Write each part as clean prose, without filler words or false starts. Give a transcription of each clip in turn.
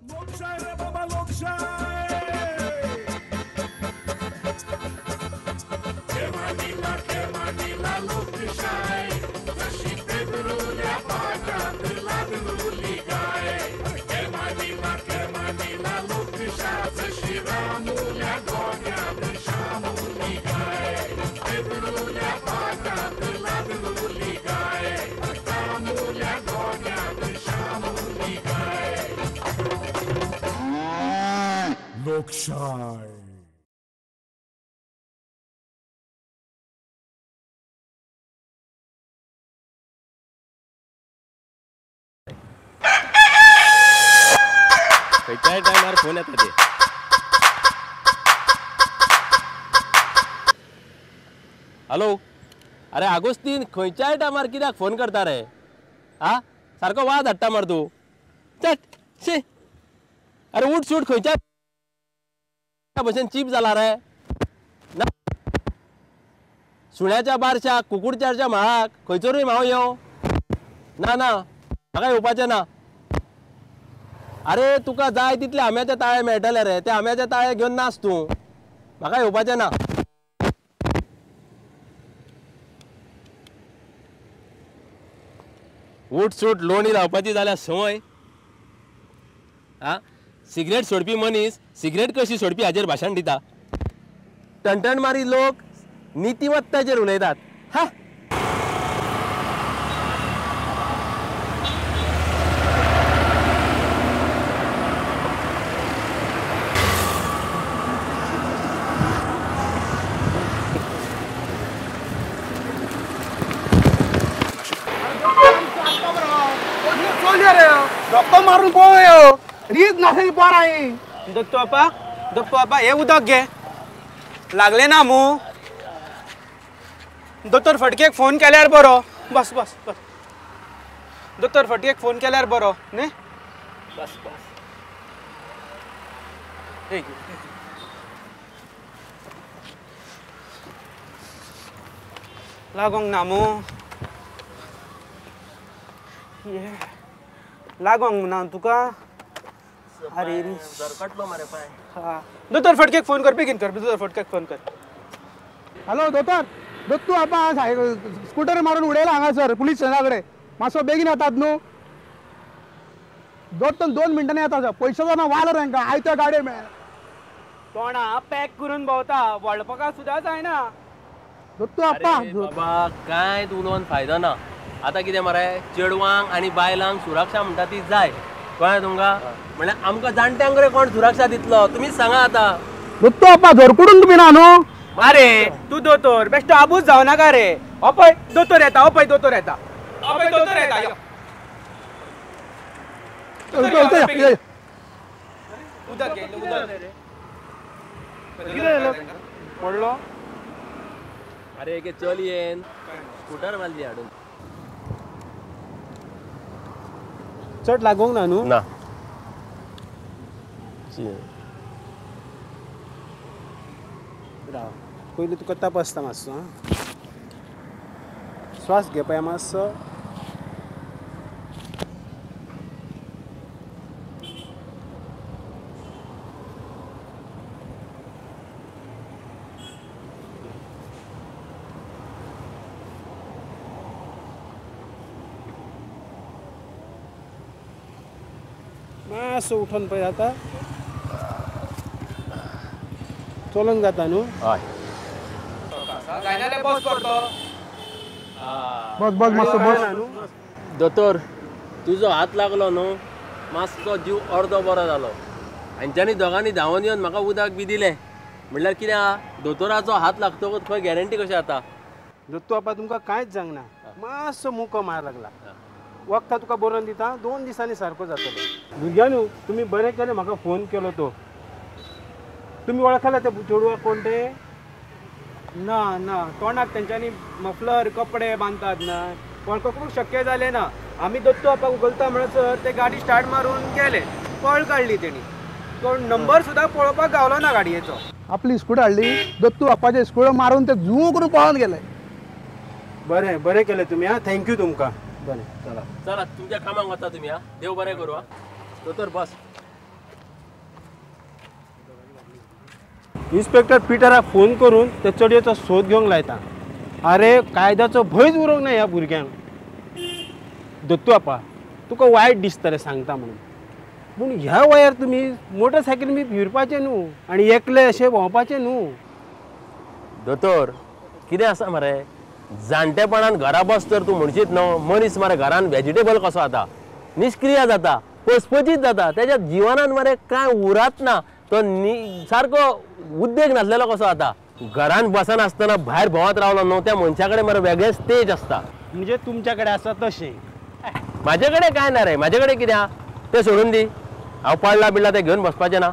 लोकशाय रे बाबा लोकशाय. केमानिला लोकशाय जशी पेदरुल्या पाटात लादलुली गाय. केमानिला केमानिला लोकशाय जशी रामुल्या गोट्यात शामुली गाय. पेदरुल्या पाटात लादलुली गाय. रामुल्या गोट्यात शामुली गाय. लोकशाय. खंयच्याय टायमार फोन येता ते. हॅलो, अरे आगोस्तीन खंयच्याय टायमार कित्याक फोन करता रे? आ सारको वाज हाडटा मरे तूं. चट शी, अरे उठ सूट खंयच्या भशेन चीप जाला रे. ना सुण्याच्या बारशाक कुकुरच्याच्या म्हाळाक खंयसरूय हांव येवं? ना ना म्हाका येवपाचें ना. अरे तुका जाय तितले आंब्याचे ताळे मेळटले रे, ते आंब्याचे ताळे घेवन नाच तूं. म्हाका येवपाचें ना. उठ सूट लोणी लावपाची जाल्यार संवय. आ सिगरेट सोडपी मनीस सिगरेट कशी सोडपी हाजेर भाशण दिता. टणटणमारी लोक नितिमत्ताचेर उलयतात. हा धक्को मारून पळय रीत नासली पोरां. दत्तू आपा, दत्तू आपा, हे उदक घे. लागले ना मू? दोतोर फटकेक फोन केल्यार बरो. बस बस बस. दोतोर फटकेक फोन केल्यार बरो न्ही? बस बस. लागोंक ना मू? लागोंक ना तुका? अरे दरकटलो मरे पाय. हा दोतोर फटकेक फोन कर, बेगीन कर. दोतोर फटकेक फोन कर. हॅलो दोतोर, दत्तू आपा स्कुटर मारून उडयला हांगासर पुलीस स्टेशना कडेन. मातसो बेगीन येतात न्हू? दोन दोन मिनटांनी येता. पयशेचो ना वालो तांकां आयत्यो गाडयो मेळ. तोंडा पॅक करून भोंवता, वळपाक सुद्दां जायना. दत्तू आपा बाबा कांयच उलोवन फायदो ना. आतां कितें मरे, चेडवांक आनी बायलांक सुरक्षा म्हणटा ती जाय. कळ्ळें तुमकां? म्हणल्यार आमकां जाणट्यांक रे कोण सुरक्षा दितलो? तुमीच सांगा आतां. दत्तू आपा झरकुडून तुमी ना न्हू? मारे तूं दोतोर बेश्टो आबूज जावं नाका रे. हो पळय दोतोर येता, हो पळय दोतोर येता, हो पळय दोतोर येता. उदक घे, उदक. कितें पडलो? अरे एके चलयेन स्कुटर मारली हाडून. चड लागोंक ना न्हू? ना. राव पयलीं तुका तपासता मातसो. आं श्वास घे पळय मातसो. मातसो उठोन पळय आतां. चलोंक जाता न्हू? हय. बस बस मातसो बस. दोतोर तुजो हात लागलो न्हू, मातसो जीव अर्दो बरो जालो. हांच्यांनी दोगांनी धांवन येवन म्हाका उदक बी दिलें. म्हणल्यार कितें आहा, दोतोराचो हात लागतकूच खंय गॅरंटी कशी जाता. दत्तू आपा तुमकां कांयच जावंक ना. मातसो मुको मार लागला. वखदां तुका बरोवन दिता, 2 दिसांनी सारको जातलो. भुरग्यांनू तुमी बरें केलें म्हाका फोन केलो तो. तुमी वळखला ते चेडवाक कोण ते? ना ना, तोंडाक तेंच्यांनी मफलर कपडे बांदतात ना, वळखूंक शक्य जालें ना. आमी दत्तू आपाक उगलता म्हणसर ते गाडी स्टार्ट मारून गेले, पळ काडली तेणी. तो नंबर सुद्दां पळोवपाक गावलो ना गाडयेचो. आपली स्कूटर हाडली, दत्तू आपाचे स्कूटर मारून ते झू करून पळोवन गेले. बरें बरें केलें तुमी. आं thank you तुमकां. बरें चला चला तुमच्या कामाक वता तुमी. आं देव बरें करूं. आं दोतोर बस. इन्स्पेक्टर पिटराक फोन करून ते चडयेचो सोद घेवंक लायता. अरे कायद्याचो भंयच उरोंक ना ह्या भुरग्यांक. दत्तू आपा तुका वायट दिसतलें सांगता म्हणून, पूण ह्या वयार तुमी मोटरसायकल बी फिरपाचें न्हू आनी एकले अशें भोंवपाचें न्हू. दोतोर कितें आसा मरे, जाणटेपणान घरा बस तर तूं म्हणशीत न्हू, मनीस मरे घरान वेजिटेबल कसो जाता, निश्क्रिय जाता, पचपचीत जाता, तेज्या जिवनान मरे कांय उरात ना, तो सारको उद्देग नासलेलो कसो जाता. घरान बसनासतना भायर भोंवत रावलो न्हू त्या मनशा कडेन मरे वेगळेंच तेज आसता. म्हणजे तुमच्या कडेन आसा तशें? म्हाजे कडेन कांय ना रे, म्हाजे कडेन कितें आहा तें सोडून दी. हांव पडला बिडला तें घेवन बसपाचें ना.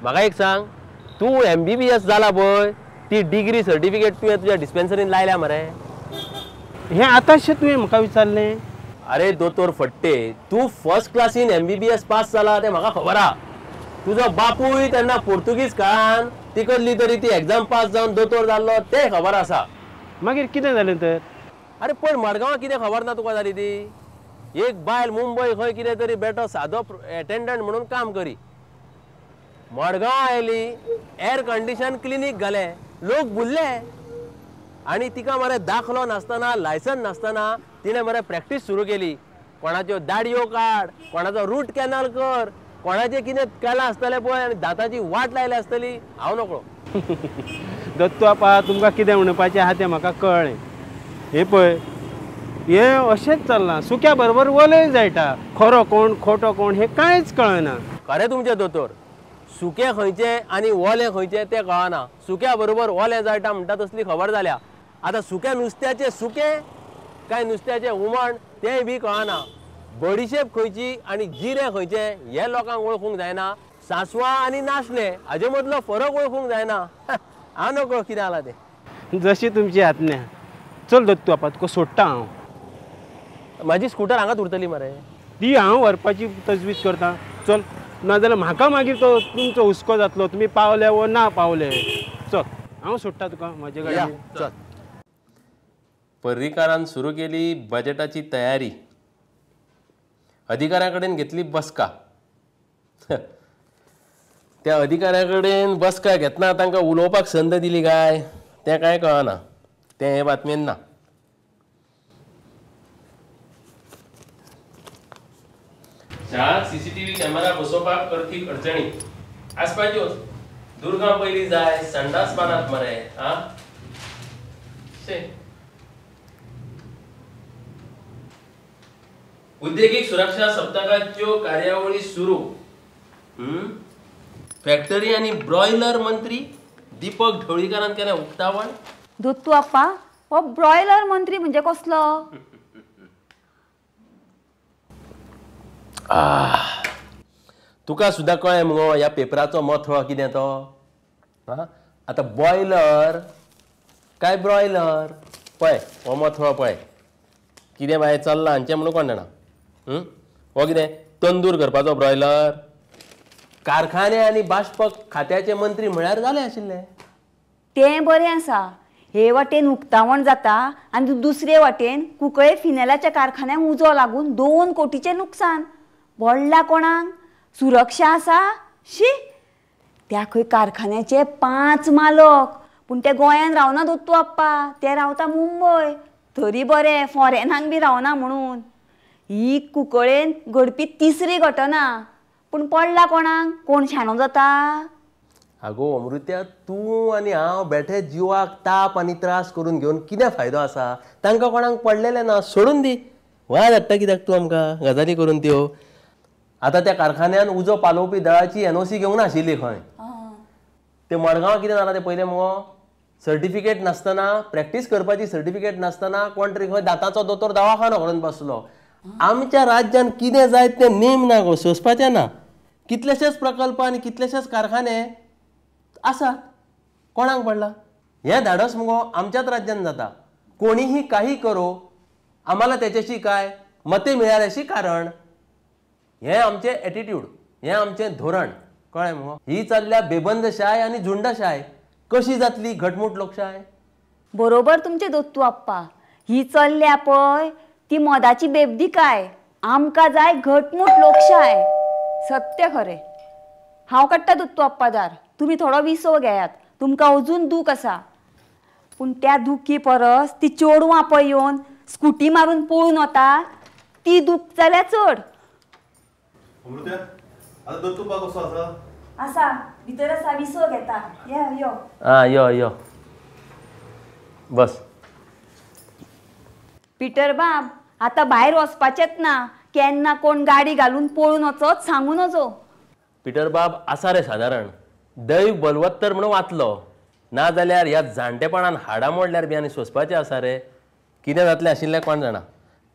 म्हाका एक सांग, तूं MBBS जाला पळय, ती डिग्री सर्टिफिकेट तुवें तुज्या डिस्पेन्सरीन लायल्या मरे? हें आतांशें तुवें म्हाका विचारलें? अरे दोतोर फट्टे, तूं फर्स्ट क्लासीन MBBS पास जाला तें म्हाका खबर आहा. तुजो बापूय तेन्ना पोर्तुगीज काळान ती कसली तरी ती एग्जाम पास जावन दोतोर जाल्लो तें खबर आसा. मागीर कितें जालें तर? अरे पण मडगांवां कितें खबर ना तुका जाली ती? एक बायल मुंबय खंय कितें तरी बेटो सादो एटेंडंट म्हणून काम करी, मडगांव आयली, एअर कंडिशन क्लिनीक घालें, लोक भुल्ले आनी तिका मरे दाखलो नासतना लायसन्स नासतना तिणें मरे प्रॅक्टीस सुरू केली. कोणाच्यो दाडयो काड, कोणाचो रूट कॅनल कर, कोणाचें कितें केलां आसतलें पळय आनी दाताची वाट लायल्या आसतली, हांव नकळो. दत्तू आपा तुमकां कितें म्हणपाचें आहा तें म्हाका कळ्ळें. हें पळय हें अशेंच चल्लां, सुक्या बरोबर वलय जायटा, खरो कोण खोटो कोण हें कांयच कळना. खरें तुमचें दोतोर, सुकें खंयचें आनी ओलें खंयचें तें कळना. सुक्या बरोबर ओलें जायटा म्हणटा तसली खबर जाल्या. आतां सुक्या नुस्त्याचें सुकें काय नुस्त्याचें हुमण तेंय बी कळना. बडिशेप खंयची आनी जिरें खंयचें हें लोकांक वळखूंक जायना. सांसवां आनी नाशणें हाजे मदलो फरक वळखूंक जायना. हांव नकळो कितें जालां तें. जशी तुमची आज्ञा. चल दत्तू आपा तुका सोडटा हांव. म्हाजी स्कुटर हांगाच उरतली मरे? ती हांव व्हरपाची तजवीज करता. चल, नाजाल्यार म्हाका मागीर तो तुमचो हुस्को जातलो, तुमी पावले वो ना पावले. चल हांव सोडटा तुका म्हाजे कडेन. चल. पर्रीकारान सुरू केली बजेटाची तयारी, अधिकाऱ्यां कडेन घेतली बसका. त्या अधिकाऱ्यां कडेन बसका घेतना तांकां उलोवपाक संद दिली काय तें कांय कळना, तें हे बातमेन ना. शाळांत CCTV camera बसोवपाक अर्थीक अडचणी आसपाच्योच. दुर्गा पयली जाय संडास बानात मरे. आ उद्देगीक सुरक्षा सप्तकाच्यो कार्यावळी सुरू. फॅक्टरी आनी ब्रॉयलर मंत्री दीपक ढवळीकारान केलें उक्तावण. दत्तू आप्पा हो ब्रॉयलर मंत्री म्हणजे कसलो? तुका सुद्दां कळ्ळें मुगो ह्या पेपराचो मथळो कितें तो? आतां बॉयलर काय ब्रॉयलर पळय, हो मथळो पळय कितें बाय चल्लां हांचें म्हणून कोण जाणा. हो कितें तंदूर करपाचो ब्रॉयलर? कारखाने आनी बाष्पक खात्याचे मंत्री म्हळ्यार जाले आशिल्ले. तें बरें आसा, हे वाटेन उक्तावण जाता आनी दुसरे वाटेन कुंकळे फिनेलाच्या कारखान्याक उजो लागून 2 कोटीचें नुकसान. पडला कोणाक? सुरक्षा आसा? शी, त्या खंय कारखान्याचे 5 मालक, पूण ते गोंयान रावना दत्तू आप्पा, ते रावता मुंबय. तरी बरें फॉरेनाक बी रावना म्हणून. ही कुंकळेन घडपी 3री घटना, पूण पडला कोणाक? कोण शाणो जाता? आगो अमृत्या, तूं आनी हांव बेठे जिवाक ताप आनी त्रास करून घेवन कितें फायदो आसा? तांकां कोणाक पडलेलें ना, सोडून दी. वाज हाडटा कित्याक तूं आमकां गजाली करून त्यो? आतां त्या कारखान्यान उजो पालोवपी दळाची NOC घेवंक नाशिल्ली खंय. ते मडगांव कितें जालां तें पयलें मुगो, सर्टिफिकेट नासतना, प्रॅक्टीस करपाची सर्टिफिकेट नासतना कोण तरी खंय दाताचो दोतोर दवाखानो करून बसलो. आमच्या राज्यान कितें जायत तें नेम ना गो, सोंसपाचें ना. कितलेशेच प्रकल्प आनी कितलेशेच कारखाने आसात, कोणाक पडला? हें धाडस मुगो आमच्याच राज्यान जाता. कोणीही काही करो, आम्हाला त्याच्याशी काय, मते मिळाल्याशी कारण. हें आमचें एटिट्यूड, हें आमचें धोरण. कळ्ळें मुगो? ही चल्ल्या बेबंदशाय आनी झुंडशाय. कशी जातली घटमूट लोकशाय? बरोबर तुमचें दत्तू आप्पा, ही चल्ल्या पळय ती मदाची बेबदीकाय. आमकां जाय घटमूट लोकशाय. सत्य खरें. हांव काडटा दत्तू आप्पा दार. तुमी थोडो विसव घेयात, तुमकां अजून दूख आसा. पूण त्या दुखी परस ती चेडवां पळय येवन स्कुटी मारून पळून वता ती दूख जाल्यार चड. आसा भितर आसा, विसव घेता. यो आं यो यो बस. पिटर बाब आतां भायर वचपाचेंच ना, केन्ना कोण गाडी घालून पळून वचत सांगू नजो. पिटर बाब आसा रे सादारण दैव बलवत्तर म्हणून वाचलो, ना जाल्यार ह्या जाणटेपणान हाडां मोडल्यार बी आनी सोंसपाचें आसा रे. कितें जातलें आशिल्लें कोण जाणा.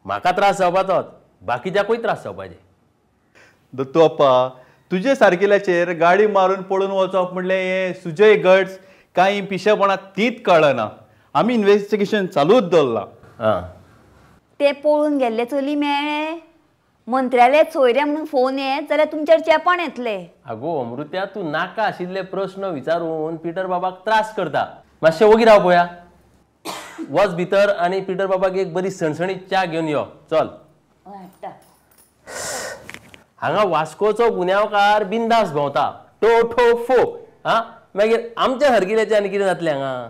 म्हाका त्रास जावपाचोच, बाकीच्याकूय त्रास जावपाचे. दत्तू अप्पा तुजे सारकिल्याचेर गाडी मारून पळून वचप म्हणलें हें सुजय गट्स कांय पिशेपणां तीच कळना. आमी इन्वेस्टिगेशन चालूच दवरलां. आं ते पळून गेल्ले चली मेळ्ळे, मंत्र्याले सोयरे म्हणून फोन येत जाल्यार तुमचेर चेपण येतले. आगो अमृत्या तूं नाका आशिल्ले प्रस्न विचारून पिटर बाबाक त्रास करता. मातशें ओगी राव पळया. वच भितर आनी पिटर बाबाक एक बरी सणसणीत च्या घेवन यो. चल. हांगा वास्कोचो गुन्यांवकार बिंदास भोंवता टो ठो फो. आं मागीर आमच्या सारकिल्याचें आनी कितें जातलें हांगा.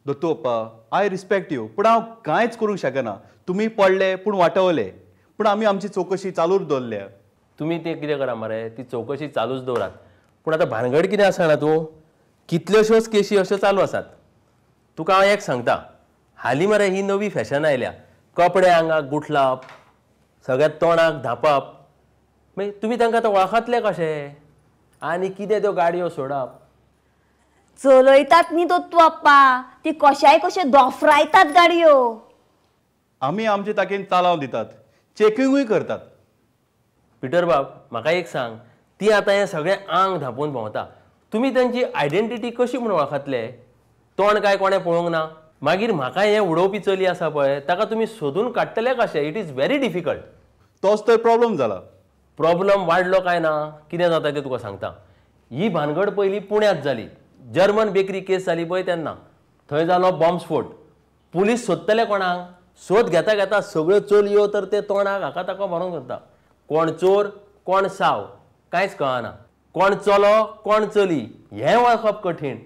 दत्तू अप्पा I respect you, पूण हांव कांयच करूंक शकना. तुमी पडले पूण वाटवले, पूण आमी आमची चवकशी चालूच दवरल्या. तुमी तें कितें करा मरे, ती चवकशी चालूच दवरात. पूण आतां भानगड कितें आसा जाणा तूं, कितल्योश्योच केशी अश्यो चालू आसात. तुका हांव एक सांगता, हालीं मरे ही नवी फॅशन आयल्या, कपडे आंगाक गुठलाप, सगळ्या तोंडाक धांपप. मागीर तुमी तांकां आतां वळखतले कशे आनी कितें त्यो गाडयो सोडप. चलयतात न्ही दत्तू अप्पा, ती कशाय कशे दोफरायतात गाडयो. आमी आमचे ताकीन चालाव दितात, चेकिंगूय करतात. पिटर बाब म्हाका एक सांग, ती आतां हें सगळें आंग धांपून भोंवता, तुमी तांची आयडेंटिटी कशी म्हूण वळखतले? तोंड काय कोणें पळोवंक ना. मागीर म्हाका हें उडोवपी चली आसा पळय ताका तुमी सोदून काडटले कशें? It is very difficult. तोच तर प्रॉब्लम जाला. प्रॉब्लम वाडलो काय ना कितें जाता तें तुका सांगता. ही भानगड पयली पुण्यांत जाली, जर्मन बेकरी केस जाली पळय तेन्ना, थंय जालो बॉम्बस्फोट. पुलीस सोदतले कोणाक? सोद घेता घेता सगळ्यो चलयो तर ते तोंडाक हाका ताका मारून करता. कोण चोर कोण साव कांयच कळना, कोण चलो कोण चली हें वळखप कठीण.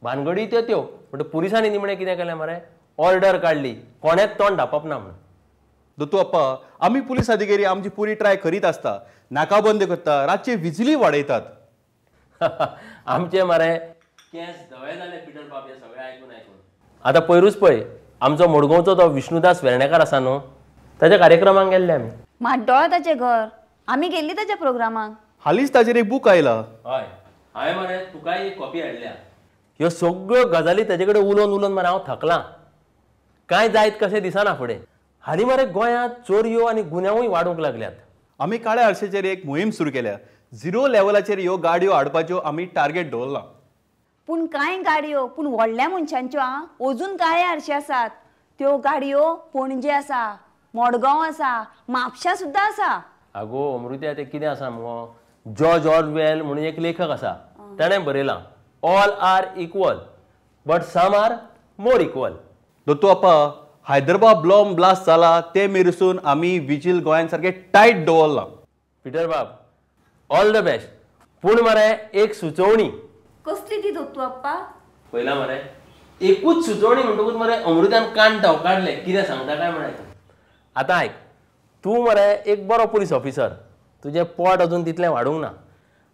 भानगडी त्यो त्यो म्हणटा पुलिसांनी निमणें कितें केलें मरे, ऑर्डर काडली कोणेंच तोंड धांपप ना म्हणून. दत्तू अप्पा आमी पुलीस अधिकारी आमची पुरी ट्राय करीत आसता, नाकाबंद करता, रातचे विजली वाडयतात. आमचे मरे केंस धवे जाले पिटर बाब हे सगळें आयकून आयकून. आतां पयरूच पळय आमचो मडगांवचो तो विष्णुदास वेर्णेकार आसा न्हू, ताच्या कार्यक्रमाक गेल्ले आमी. म्हाड्डोळा ताचें घर, आमी गेल्ली ताच्या प्रोग्रामाक. हालींच ताचेर एक बूक आयला. हय हांवें मरे तुकाय एक कॉपी हाडल्या. ह्यो सगळ्यो गजाली ताचे कडेन उलोवन उलोवन मरे हांव थकलां, कांय जायत कशें दिसना फुडें. हालीं मरे गोंयांत चोरयो आनी गुन्यांवूय वाडूंक लागल्यात. आमी काळ्या आरशेचेर एक मोहीम सुरू केल्या, झिरो लेवलाचेर ह्यो गाडयो हाडपाच्यो आमी टार्गेट दवरलां. पूण कांय गाडयो पूण व्हडल्या मनशांच्यो आं अजून काळे आरशे आसात. त्यो गाडयो पणजे आसा, मडगांव आसा, म्हापशा सुद्दां आसा. आगो अमृत्या तें कितें आसा मुगो, जॉर्ज ऑरवेल म्हणून एक लेखक आसा, ताणें बरयलां all are equal but some are more equal. Dattu Appa Hyderabad bomb blast जाला ते मेरेसून आमी विजील गोंयांत सारकें टायट दवरलां. पिटर बाब ऑल the best. पूण मरे एक सुचोवणी. कसली ती दत्तू अप्पा? पयला मरे एकूच सुचोवणी म्हणटकूच मरे अमृतान कान काडले, कितें सांगता काय म्हण. आतां आयक, तूं मरे एक बरो पुलीस ऑफिसर, तुजें पोट अजून तितलें वाडूंक ना.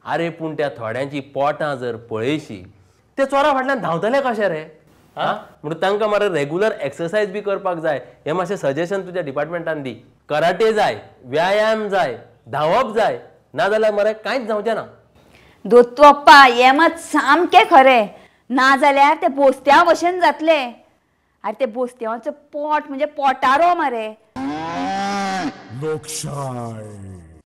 आरे पूण त्या थोड्यांची पोटां जर पळयशी ते चोरा फाटल्यान धांवतले कशे रे. आं म्हणून तांकां मरे रेगुलर एक्सरसायज बी करपाक जाय. हें मातशें सजेशन तुज्या डिपार्टमेंटान दी. कराटे जाय, व्यायाम जाय, धांवप जाय, ना जाल्यार मरे कांयच जावचें ना. दत्तू अप्पा हें मात सामकें खरें, ना जाल्यार ते बोस्त्यांव भशेन जातले. आरे ते बोस्त्यांवाचें पोट म्हणजे पोटारो मरे. लोकशाय.